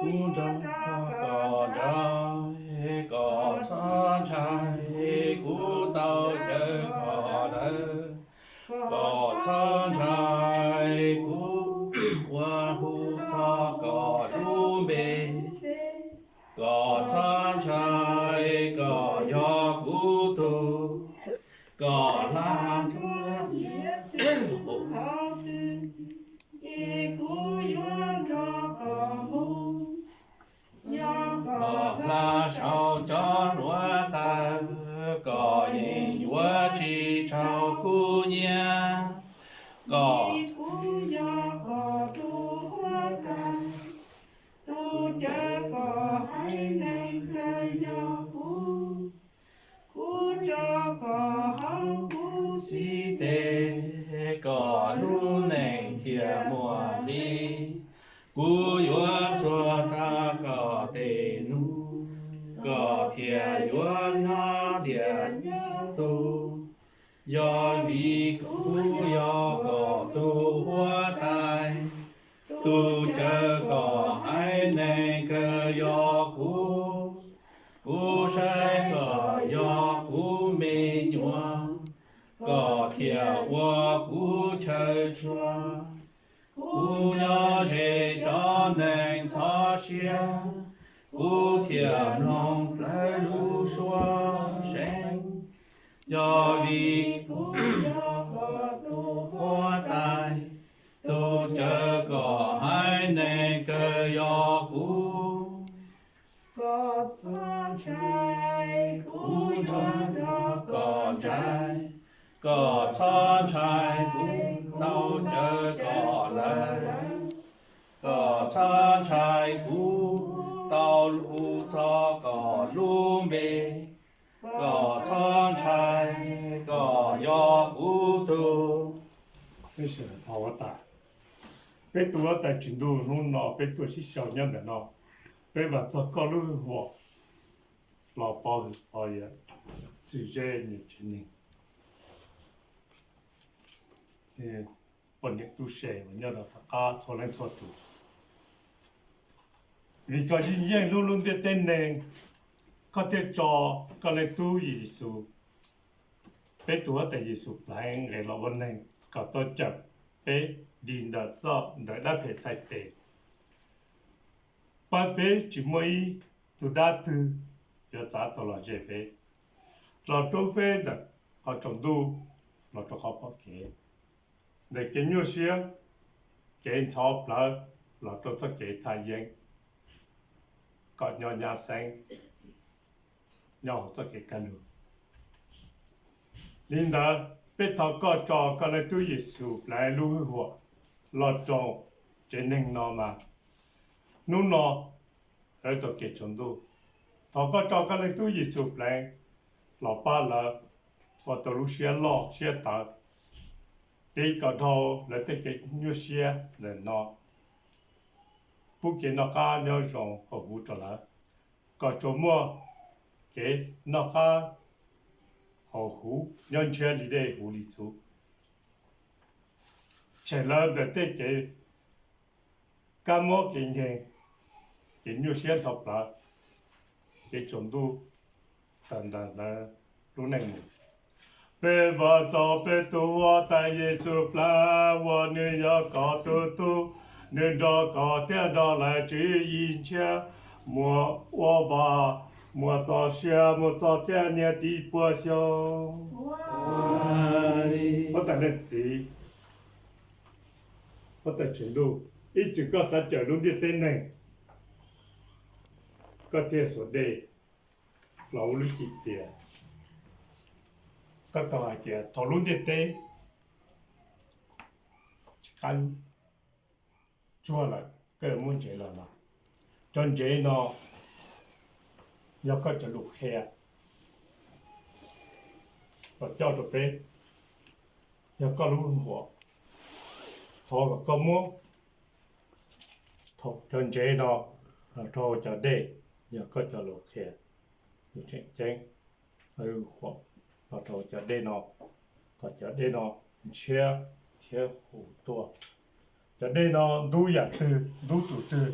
kuv nrog koj ntshaw, koj txhob ntshai, kuv tau caw koj lawm. Koj txhob ntshai, kuv ua hu txog koj lub npe. Koj txhob ntshai, koj yog kuv tug, koj hla nruab tiam sis qhov twg, ces kuv yuav nrog koj mus. Yog koj hla saum cov hluav taws, koj yeej yuav tsis raug kub hnyiab. Koj, kuv yog koj tus huab tais, tus cawm koj haiv neeg kawg yog kuv. Kuv tso koj hauv kuv xib teg, koj lub neej thiaj muaj nqis. Kuv yuav txuag tag koj tej nug, koj thiaj yuav nyob tiag nyob tug. Yog vim kuv yog koj tus huab tais, tus cawm koj haiv neeg kawg yog kuv. Kuv saib koj yog kuv me nyuam, koj thiaj ua kuv chaw tsuag. Kuv nyob ze cov neeg ntxhov siab, kuv thiaj mloog lawv lub suab seev. Yog vim kuv yog koj tus huab tais, tus cawm koj haiv neeg kawg yog kuv. Koj txhob ntshai, kuv yuav nrog koj ntshaw. Koj txhob ntshai, kuv tau caw koj lawm. Koj txhob ntshai, kuv tau hu txog koj lub npe. Koj txhob ntshai, koj yog kuv tug. Peb tus huab tais Tswv Ntuj, hnub no peb tuaj sib sau nyob ntawm no, peb vam txog koj lub hwj huam los pov hwm pov yawm, txwj zeb nws tsev neeg, poj niam tub se uas nyob rau tom qab txhua leej txhua tus. Vim koj yeej yeej hlub lub ntiaj teb neeg, koj thiaj tso koj leej tub Yexus, peb tus huab tais Yexus pleev nqes los ua neeg kom tau cawm peb dim ntawm txoj ntawm dab phem txhais tes, pab peb tsis muaj ib tug dab twg yuav txav tau los ze peb, los rub peb ntawm qhov tsaus ntuj los rau qhov pom kev, ntawm kev nyuaj siab, kev ntxhov plawv los rau txoj kev thaj yeeb, kom nyob nyab xeeb, nyob hauv txoj kev kaj lug. Li ntawd peb thov koj tso koj leej tub Yexus pleev lub hwj huam los rau tsev neeg no mas, hnub no lawv tau kev tsaus ntuj. Thov koj tso koj leej tub Yexus pleev los pab lawv ua tau lub siab loj siab tawv, tiv kom dhau lawv tej kev nyuaj siab ntawm no, pub kev noj qab nyob zoo hauv huv rau lawv, kom tsuas muaj kev noj qab hauv huv nyob ntshiab li dej huv li txhuv, tshem lawv ntawm tej kev kab mob kev nkeeg, kev nyuaj siab ntxhov plawv, kev tsaus ntuj tawm ntawm lawv lub neej mus. Peb vam txog peb tus huab tais Yexus pleev uas nws yog koj tus tub, nws nrog koj thiab nrog lawv tswv yim ntshiab, muaj ua vam, muaj txoj sia, muaj txoj sia niaj tib puas xyoo. Huab tais leej txiv, huab tais Tswv Ntuj, ib txwm koj xav cawm lub ntiaj teb neeg, koj thiaj xuas dej los ua lub cim tias, koj tau hais tias thaum lub ntiaj teb tsis qab tsuag lawm koj yuav muab ntsev los no. Cov ntsev no yog koj cov lus qhia los coj rau peb, yog koj lub hwj huam. Thov kom koj muab cov ntsev no los rau cov dej, yog koj cov lus qhia, lus tseem ceeb, hwj huam los rau cov dej no, kom cov dej no ntshiab thiab huv tuaj. Cov dej no ntub yam twg, ntub tus twg,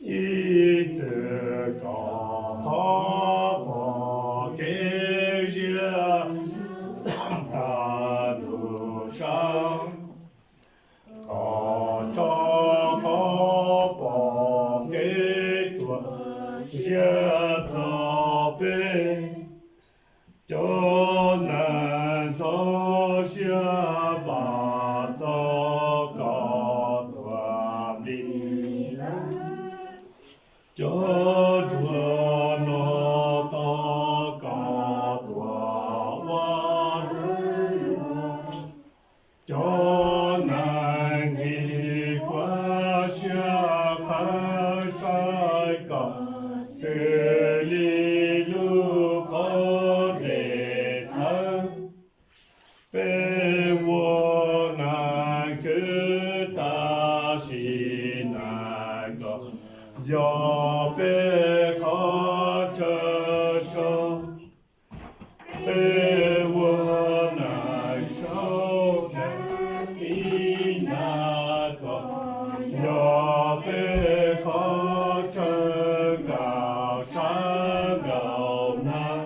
Ib txwm kom qhov pom kev ziab txog ntuj sab, kom tso qhov pom kev tuag ziab txog peb. Cov neeg txoj sia vam txog kom tuag nti, cov ntsuag no tog kom tuag ua, cov neeg nqhis kuab siab qhawv saib kom xws li lub qhov dej txhawv. Peb ua neeg khwv tam sim no kom yog peb qhov chaw so. Peb ua neeg saub tib nag kom yog peb qhov chaw nkaum sab nkaum nag.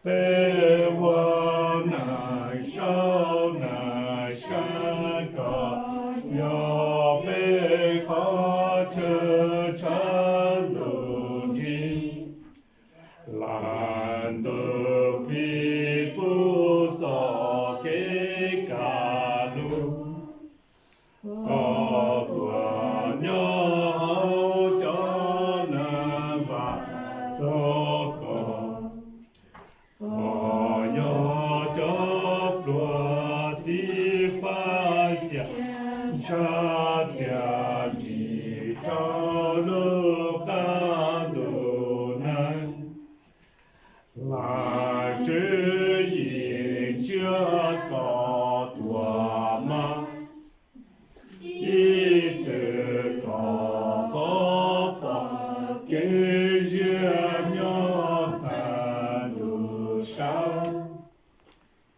Peb ua neeg saub neeg sab kom yog peb qhov chaw tshav ntuj nrig. Lam ntuj plig pub txoj kev kaj lug, kom tuag nyob hauv cov neeg vam txog koj, kom yog cov pluag txiv faib txiaj ntsha txiaj ntsig rau lub qab ntuj neeg. Lam tswv yim ntsiab kom tuag mas, ib txwm kom qhov pom kev ziab nyob txog ntuj sab,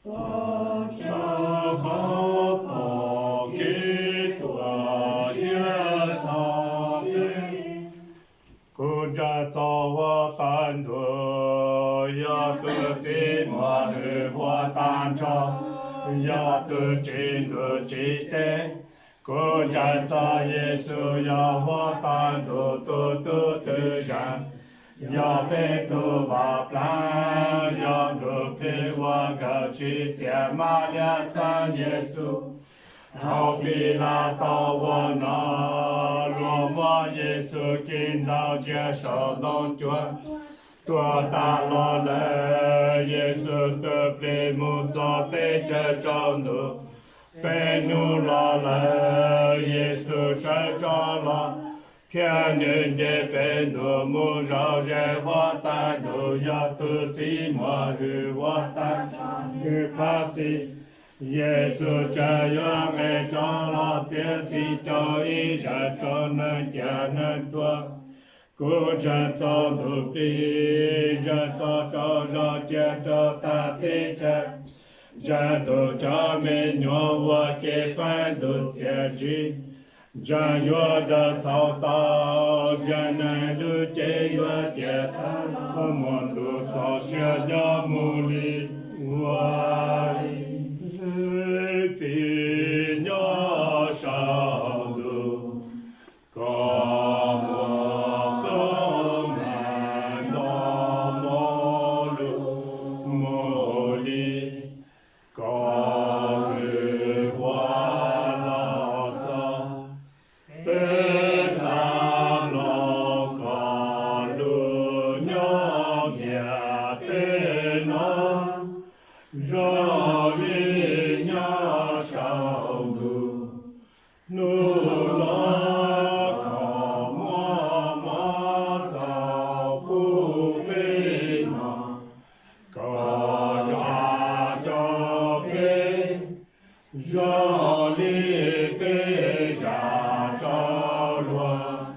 kom tso qhov pom kev tuag ziab txog peb. Kuv ntshaw txog huab tais ntuj, yog tus txiv muam hwm huab tais nraug, yog tus tsim ntuj tsim teb. Kuv ntshaw txog Yexus yog huab tais ntuj tus tub twm zeej, yog peb tus Vaj Pleev, yog tus plig uas nkawd tsim txiaj Mab Liab xeeb Yexus. Thaum Pilatos ua nom, luag muab Yexus ci ntaus ntsia saum ntoo cuav, tuag tas los lawm. Yexus tus plig mus txog teb chaws tsaus ntuj, peb hnub los lawm. Yexus sawv rov los, thiab nws nce peb ntuj mus zaum ze Huab Tais Ntuj, yog tus txiv muag hwm uas tag nrho nws phab xis. Yexus tseem yuav nqes rov los txiav txim rau ib zaj tsaus neeg cia neeg tuag. Kuv ntseeg txog ntuj plig, ntseeg txog tsaug zog cia rau tag teb chaws, ntseeg ntuj cov me nyuam ua ke faib ntuj txiaj ntsig, ntseeg yuav daws txhaum tau, ntseeg neeg lub cev yuav ciaj tag, muaj ntuj txoj sia nyob mus li ua li. Txiv nyob saum ntuj, koj muaj koob meej nto mo lug mus li, koj vwm ua los txog. Peb xav mloog koj lus nyob ntiaj teb no, zoo li nyob saum ntuj. Hnub no koj muab mov txaus pub peb noj, koj zam rau peb zoo li peb zam rau luag.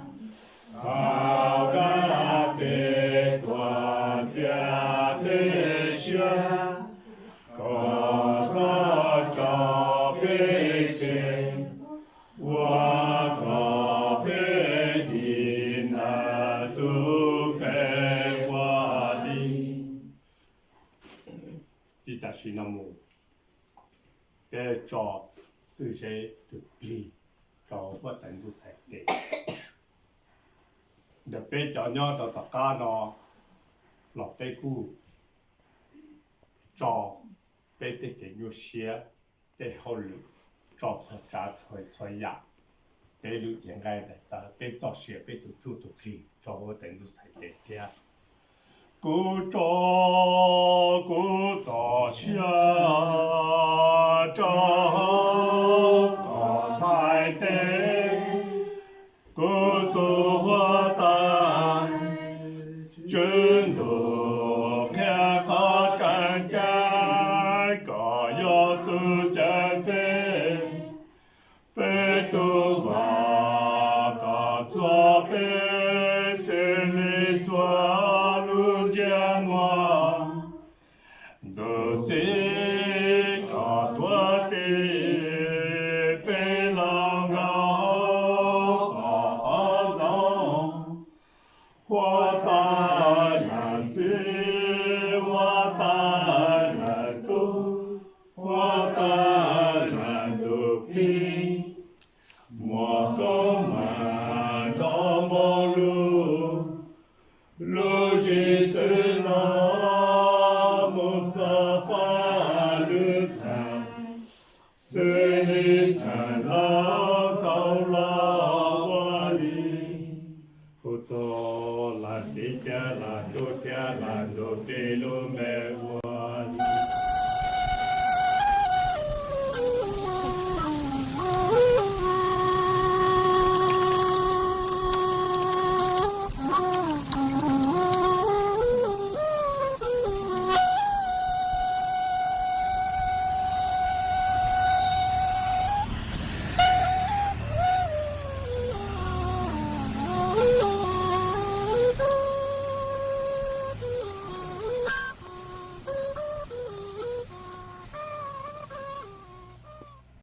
Thaum kawg peb tuag txias peb siab, koj txhob tso peb tseg, ua kom peb dim ntawm tus kheej ua li. Tib tam sim no mus, peb tso txuj zeb tus plig rau huab tais ntuj txhais tes. Ntawm peb cov nyob rau tom qab no los peb kuj tso peb tej kev nyuaj siab, tej hauj lwm, tso txhua tsav txhua yam, peb lub cev nqaij daim tawv, peb txoj sia, peb tus ntsuj tus plig rau huab tais ntuj txhais tes thiab. Kuv tso kuv txoj sia rau hauv koj txhais tes, kuv tus huab tais, Tswv ntuj qhia qhov tseem ceeb, koj yog tus cawm peb, peb tus Vaj, koj txhua peb xws li txhua lub ntsiab muag. Ntuj txiv, koj tuav tis peb los nkaum hauv koj qhov ntxoog. Huab tais leej txiv, huab tais leej tub, huab tais leej ntuj plig, muaj koob meej nto mo lug. Lub zim txwv no mus txog faj lwm txheej, xws li txheej laug thaum los ua li. Hu txog leej txiv thiab leej tub thiab leej ntuj plig lub npe hu